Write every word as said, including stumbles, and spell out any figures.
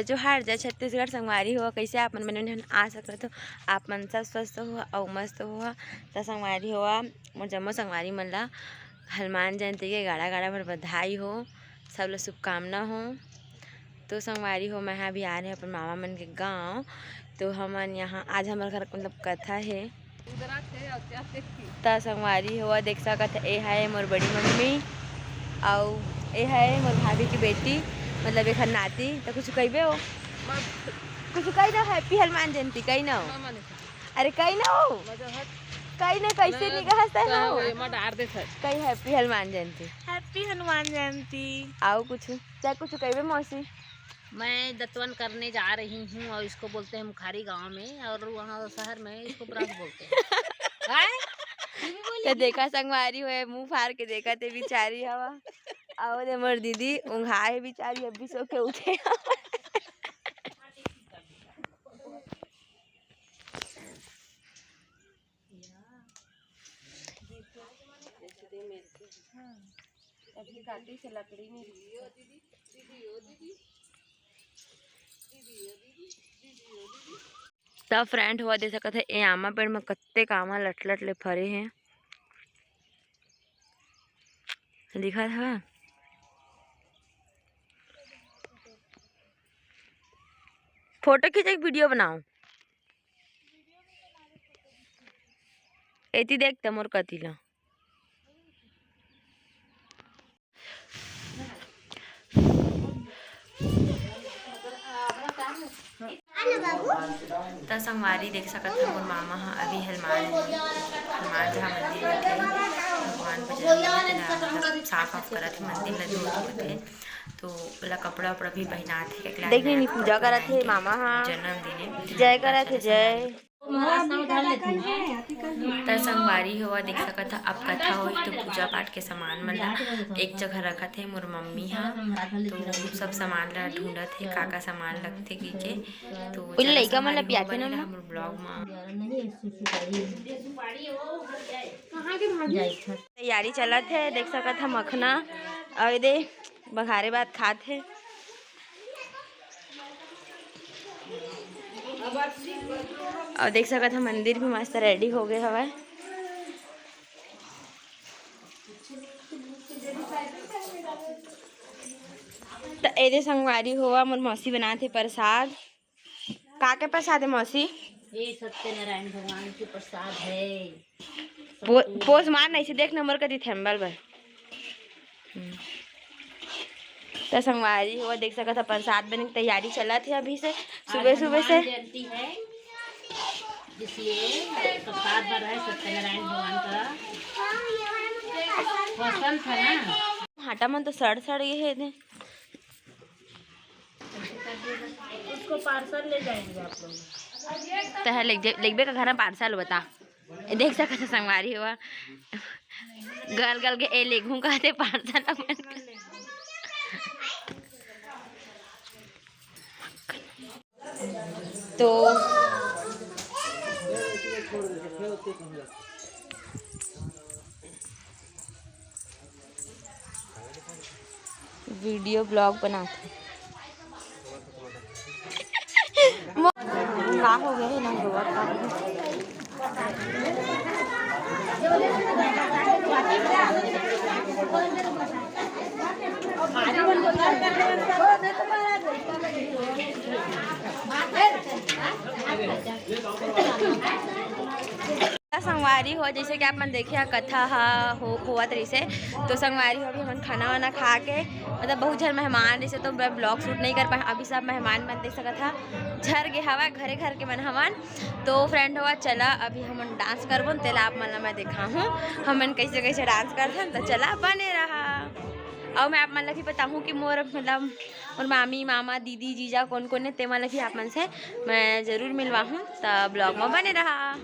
जोहार, जय छत्तीसगढ़। संगवारी हो, कइसे आप मन बने हन? आशा करत हो आप मन सब स्वस्थ हो अउ मस्त हो। त संगवारी हो, मोर जम्मो संगवारी मन ला हनुमान जयंती के गाड़ा गाड़ा भर बधाई हो, सब ला शुभकामना हो। तो संगवारी हो, मैं हा अभी आ रहे अपन मामा मन के गांव। तो हमन यहाँ आज हमर घर मतलब कथा हे। त संगवारी हो, देख सकत ह, ए है मोर बड़ी मम्मी अउ ए है मोर भाभी की बेटी, मतलब एखर नाती। त कुछ कहिबे हो? कुछ कही ना, हैप्पी हनुमान जयंती कही ना हो। अरे कही ना हो। कही ना, कैसे निगाह से हो? कही हैप्पी हनुमान जयंती। हैप्पी हनुमान जयंती। अउ कुछ, चाहे कुछ कहिबे मौसी? मैं दतवन करने जा रही हूँ और इसको बोलते हैं मुखारी गांव में, और वहाँ शहर में इसको ब्रश बोलते हैं। हैं? ये भी बोली? त देखा संगवारी हो, मुंह फार के देखत हे बिचारी हवा। अउ दे मोर दीदी उंघा हे बिचारी, अभी सो के उठे। त फ्रेंड हो, देख सकत ह, ए आमा पेड़ में कत्ते आमा लटलट ले फरे हे, दिखत हवय। फोटो खींचे के वीडियो बनाओ। एती देख त मोर कती ला। त संगवारी देख सकत ह, मोर मामा ह अभी हनुमान, हनुमान जहाँ मंदिर में थे, भगवान बजरंग बली ला मतलब साफ वाफ करत हे, मंदिर ला धोत होत हे। तो ओला कपड़ा उपड़ा भी पहिनात हे, एक लाख देखिए, नया पूजा कपड़ा करत हे पहिनात हे, मामा ह। जन्मदिन हे। जय करत हे, जय। त संगवारी हो, देख सकत ह, अब कथा होही तो पूजा पाठ के सामान मन ला एक जगह रखत हे मोर मम्मी ह। तो सब सामान ला ढूंढत हे, का का सामान लगथे कहिके। तो उन ज्यादा लइका मन ला संगवारी हो पियाथे बने ना रहा माँ। मोर ब्लॉग म। तैयारी चलत हे, देख सकत ह मखना अउ दे बघारे भात खात हे। अउ देख सकत ह, मंदिर भी मस्त रेडी हो गए हवय। त एदे संगवारी हो, मोर मौसी बनात हे प्रसाद। का के प्रसाद हे मौसी? ये सत्यनारायण भगवान के प्रसाद है। पो-, पोज मार नहीं से देख नंबर करी थैम्बल बर। हम्म। त संगवारी हो, देख सकत ह, प्रसाद बने के तैयारी चलत हे अभी से, सुबह आज सुबह से। हनुमान जयंती है, इसलिए प्रसाद बन रहा है सत्यनारायण भगवान का। पसंद था ना। हाटा मन तो सड़ सड़ गए हे। उसको पार्सल ले जाएंगे आप लोग। तह लेगबे का घर में पार्सल बता। ए, देख सकत ह संगवारी हो, गल गल के ए लेगहूं कहते पार्सल अपन। तो वीडियो ब्लॉग बनात हे। का हो गया है ना, रोवत का? संगवारी हो, जैसे कि आप मन देखे ह, कथा ह हो, होवत रहिसे, तो संगवारी हो, अभी हमन खाना वाना खा के, मतलब, बहुत झन मेहमान रहिसे, तो मैं ब्लॉग शूट नहीं कर पाए। अभी सब मेहमान मन देख सकत ह, झर गे हवा घरे, घर के मन हमन। तो फ्रेंड हो, चला, अभी हमन डांस करबो, तेला आप मन ला मैं दिखाहूँ, हमन कैसे कैसे डांस करथन। तो चला, बने रहा। और मैं आप मन ला भी बताहूँ कि मोर, मतलब, मोर मामी, मामा, दीदी, जीजा कौन कौन है, ते मन ला भी आप मन से मैं जरूर मिलवाहूँ। तो ब्लॉग में बने रहा।